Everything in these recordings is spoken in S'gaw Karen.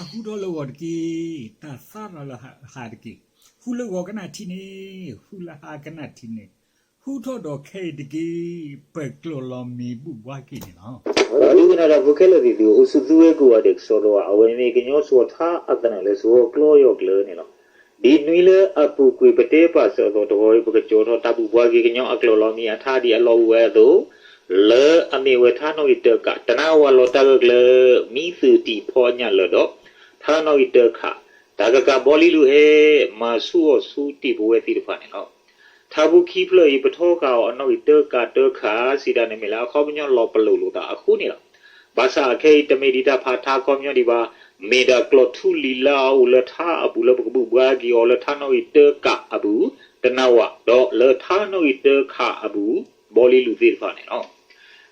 တၢ်ဟူထီၣ်လၢဂီၤတက့ၢ်, တၢ်သါထီၣ်လၢဟါတက့ၢ်, ဟူလၢဂီၤကနၣ်ထံန့ၣ်, ဟူလၢဟါကနၣ်ထံန့ၣ်, ဟူထီၣ်ဒီးခဲအံၤတက့ၢ်, ပကျိာ်လီၤမ့ၢ်ဘူၣ်ဘှါက့ၤန့ၣ်လီၤ. ပှၤဒိကနၣ်တၢ်ဖိခဲလၢာ်သ့ၣ်သုဧၢ, အိၣ်ဆူၣ်သုဝဲကိးဂၤဒဲးကစီဒီဧါ, အဝဲန့ၣ်မ့ၢ်ကညီစှီၤထါအသနၢၣ်လၢစှီၤကျီယီၢ်ကျၢၤန့ၣ်လီၤ. ဒ်နွံလၢအပူၤကွံာ်ပတဲပာ်စၢၤအသိး တဂီၤအံၤ ပကကၠီထီၣ်တၢ်ဘူၣ်ဘှါက့ၤကညီအကျိာ်လီၤမ့ၢ်အထါဒ်အလီၢ်အိၣ်ဝဲအသိး လၢအမ့ၢ်ဝဲထါနီၣ်ဂံၢ်တၢကး တနါဝၤလီၤတၢ်ဂၢၢ်ကျၢၤ မံသုးတံၢ်ဖီညၣ်လၢာ်ဒီး ထါနီၣ်ဂံၢ်တၢခး တၢ်ကကးဘီလံလုၢ်ဟဲ မၤဆူၣ်အီၤဆူတ့ၢ်ပဝဲသ့ၣ်တဖၣ်န့ၣ်လီၤ. ထါပူၤခံဖျၢၣ်အံၤ ပထီဃာ်အီၤအနီၣ်ဂံၢ်တၢကးတၢခး စံးတၢ်န့ၣ်မ့ၢ်လၢအခီပညီလီၤပလိာ်လိာ်သးအဃိန့ၣ်လီၤ. ဘၣ်ဆၣ်အခဲအံၤ တမ့ၢ်ဒံးတၢ်ဖးထါခီပညီဒံးဘၣ်, မ့ၢ်ဒၣ်ကျိာ်ထူလံၤလၢအအိၣ်လၢထါအပူၤလၢပကဘူၣ်ဘှါက့ၤအီၤလၢ ထါနီၣ်ဂံၢ်တၢကးအပူၤ တနါဝၤ ဒီးလၢထါနီၣ်ဂံၢ်တၢခးအပူၤ ဘီလံလုၢ်သ့ၣ်တဖၣ်န့ၣ်လီၤ.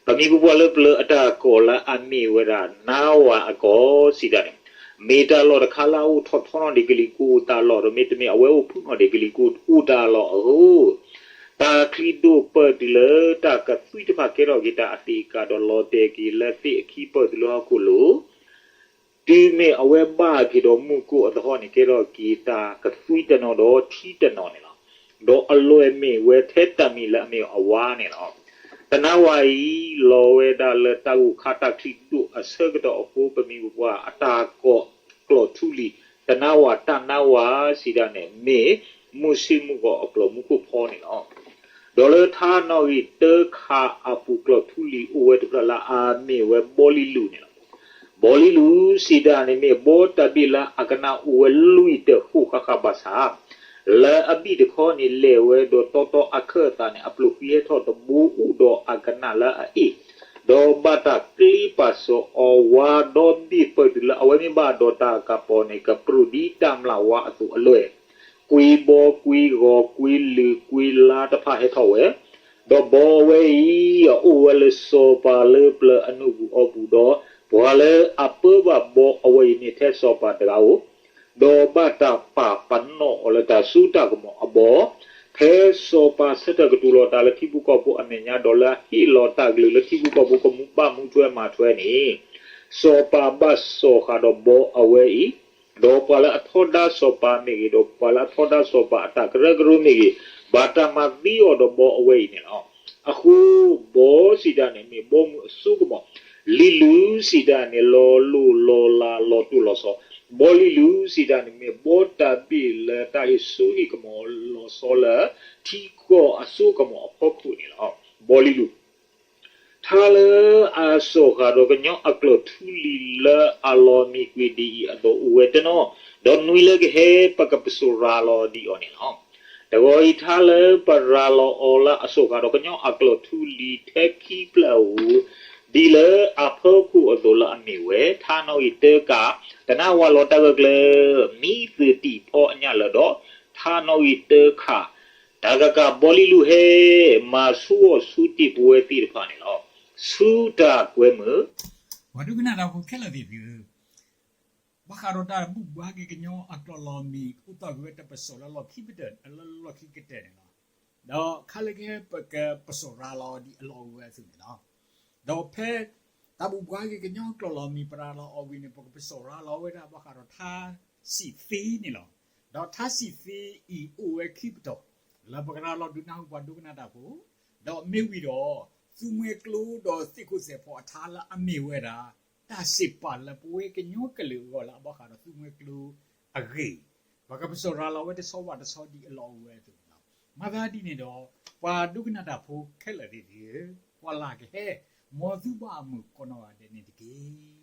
ပမံၤပပှၢ်လၢပျၢၤအတၢ်ကိးလၢအမ့ၢ်ဝဲဒၣ် နါဝၤအကီၢ်စံးတၢ်န့ၣ် မ့ၢ်တၢ်လီၢ်တခါလၢအအိၣ်ထီၣ်ထီနီၣ်ဒံးကလံၤကိၢ်အိၣ်တၢ်လီၢ် ဒီးမ့တမ့ၢ်အဝဲအိၣ်ဖုၣ်နီၣ်ဒံးကလံၤကိၢ်အိၣ်တၢ်လီၢ်အဃိ တၢ်ချံဒိၣ်ပၢၢ်တုၤလၢတၢ်ကသွံတဖၣ်ကဲထီၣ်က့ၤတၢ်အသ့ၣ်အကးဒီးလီၤတဲာ်က့ၤလၢသ့ၣ်အခံပၢၢ်တုၤလၢဟီၣ်ခိၣ်လိၤ တုၤမ့ၢ်အဝဲဘၣ်က့ၤဒီးမူခိၣ်အသဟီၣ်န့ၣ် ကဲထီၣ်က့ၤတၢ်ကသွံတနီၤဒီးထံတနီၤန့ၣ်လီၤ. ဒီးအလွဲၢ်မ့ၢ်ဝဲထဲတၢ်မံၤလၢအမ့ၢ်အဝါန့ၣ်လီၤ. တနါဝၤအံၤ လီၤဝဲဒၣ်လၢတၢ်ဂိၢ်ခါတၢ်ချံဒိၣ်အဆၢကတီၢ်အဃိ ပမံၤပပှၢ်အတၢ်ကိးကျိာ်ထူလံၤ တနါဝၤတၢ်နါဝၤစံးတၢ်န့ၣ် မ့ၢ်မူဆ့မူဃီၤအကျိာ်မူခိၣ်ဖီန့ၣ်လီၤ. ဒီးလၢထါနီၣ်ဂံၢ်တၢခးအပူၤကျိာ်ထူလံၤအိၣ်ဝဲတဖျၢၣ်လၢအမ့ၢ်ဝဲဘီလံလုၢ်န့ၣ်လီၤ. ဘီလံလုၢ်စံးတၢ်န့ၣ်မ့ၢ်ဘီတၢ်ဘ့ၣ်လၢအကနၣ်အိၣ်ဝဲလွံၢ်တဃိးဃၣ်ဃၣ်ဘၣ်ဆၣ် လၢအဘံၣ်တခီန့ၣ် လဲၢ်ဝဲဒီးတီတီအခၢၣ်အသးန့ၣ် အပျိၢ်ဃံဟဲထီၣ်တဘိအိၣ်ဒီးအကနၣ်လၢအအ့ၣ်, ဒီးဘၣ်တၢ်ကျ့ပာ်စၢၤအီၤဝါဒီဘ့ၣ်ပၢၢ်တုၤလၢအဝဲမ့ၢ်ဘၣ်ဒီးတၢ်ကပီၤန့ၣ် ကပြိၣ်ဒ်တၢ်မျၢ်ဝါအသိးအလွဲၢ် ကွ့ဘီကွ့ဂီၤကွ့လုၢ်ကွ့လါတဖၣ်ဟဲထီၣ်ဝဲ, ဒီးဘီအဝဲအံၤ အအိၣ်ဝဲလၢစီၤပၤလၢပျၢၤအနုာ်ပူၤအီပူၤဒီး ပှၤလၢအပၢဘၣ်ဘီအဝဲအံၤန့ၣ်ထဲစီၤပၤတဂၤဧိၤ, ဒီးဘၣ်တၢ်ပာ်ပနီၣ်အီၤလၢတၢ်စိတၢ်ကမီၤအဘီ, ဖဲစီၤပၤဆၢထၢၣ်ကတိၤလီၤတၢ်လၢထံဖိကီၢ်ဖိအမဲာ်ညါ ဒီးလၢအဟ့ၣ်လီၤတၢ်ကလုၢ်လၢထံဖိကီၢ်ဖိကမူဘၣ်မူထွဲမၤထွဲန့ၣ်, စီၤပၤဘၣ်စိာ်ဃာ်ဒီးဘီအဝဲအံၤ, ဒီးပှၤလၢအထီဒါစီၤပၤမ့ၢ်ဂ့ၤ, ဒီးပှၤလၢအထီဒါစီၤပၤအတၢ်ကရၢကရိမ့ၢ်ဂ့ၤ, ဘၣ်တၢ်မၤသံအီၤဒီးဘီအဝဲအံၤန့ၣ်လီၤ. အဃိဘီစံးတၢ်န့ၣ်မ့ၢ်ဘီမုၢ်အစိကမီၤ, လံလုၢ်စံးတၢ်န့ၣ် လီၤလိၢ်လီၤလးလီၤတိၢ်လီၤဆီ, ဘီလံလုၢ်စံးတၢ်န့ၣ်မ့ၢ်ဘီတၢ်ဘ့ၣ်လၢတၢ်ဟ့ၣ်စိဟ့ၣ်ကမီၤလီၤဆီလၢ ထံကီၢ်အစိကမီၤအဖီခိၣ်န့ၣ်လီၤ. ဘီလံလုၢ် ထါလၢအစိာ်ဃာ်ဒီးကညီအကျိာ်ထူလံၤလၢအလီၤမံၤကွံာ်ဒ်အံၤအသိးအိၣ်ဝဲတနီၤ, ဒီးနွံလၢကဟဲပကပစိာ်ရၤလီၤဒံးအီၤန့ၣ်လီၤ. တဂီၤအံၤ ထါလၢပရၤလီၤအီၤလၢအစိာ်ဃာ်ဒီးကညီအကျိာ်ထူလံၤထဲခံဖျၢၣ်အပူၤ, ဒ်လၢအဖီခိၣ်အသိးလၢအမ့ၢ်ဝဲ ထါနီၣ်ဂံၢ်တၢကး, တနါဝၤလီၤတၢ်ဂၢၢ်ကျၢၤ, မံသုးတံၢ်ဖီညၣ်လၢာ်ဒီး ထါနီၣ်ဂံၢ်တၢခး, တၢ်ကကးဘီလံလုၢ်ဟဲ မၤဆူၣ်အီၤဆူတ့ၢ်ပဝဲသ့ၣ်တဖၣ်န့ၣ်လီၤ. ဆူတၢ်ကွဲမုာ် ပှၤဒိကနၣ်တၢ်ဖိခဲလၢာ်သ့ၣ်သုဧၢ, ဘၣ်ဃးဒီးတၢ်ဘူၣ်ဘှါက့ၤကညီအကျိာ်လီၤမံၤ အိၣ်သီၣ်ကွံာ်ဝဲတၢ်ပစိာ်လၢလီၢ်ခံကတၢၢ်, လၢလီၢ်ခံကတၢၢ်န့ၣ်လီၤ. ဒီးခါလၢကဟဲပကပစိာ်ရၤလီၤဒ်အလီၢ်အိၣ်ဝဲအသိးန့ၣ်လီၤ. ဒီးဖဲတၢ်ဘူၣ်ဘှါက့ၤကညီအကျိာ်လီၤမံၤ ပရၤလီၤအီၤဝံၤန့ၣ် ပကပစိာ်ရၤလီၤဝဲဒၣ်ဘၣ်ဃးဒီးထါစံးသ့န့ၣ်လီၤ. ဒီးထါစံးသ့အံၤအိၣ်ဝဲခံပတီၢ် လၢပကရၤလီၤဒုးနၢ်ဟူပှၤဒိကနၣ်တၢ်ဖိ, ဒီးမ့ၢ်ဝံၤဒီး သူမှဲကျိဒီးသ့ၣ်ခိၣ်သဲးဖီအထါလၢအမ့ၢ်ဝဲဒၣ် တၢ်စံးပာ်လၢပဝဲကညီကလုာ်အဂီၢ်လၢအဘၣ်ဃးဒီးသူမှဲကျိအဂ့ၢ်, ပကပစိာ်ရၤလီၤဝဲတဆီဘၣ်တဆီဒ်အလီၢ်အိၣ်ဝဲအသိးန့ၣ်လီၤ. မၤသးဒ်န့ၣ်ဒီး ပှၤဒိကနၣ်တၢ်ဖိခဲလၢာ်သ့ၣ်သုဧၢ, ကွၢ်လၢ်ကဟဲ မ်သုဘၣ်အမုာ်ကိးနီၢ်ဂၤဒဲးန့ၣ်တက့ၢ်.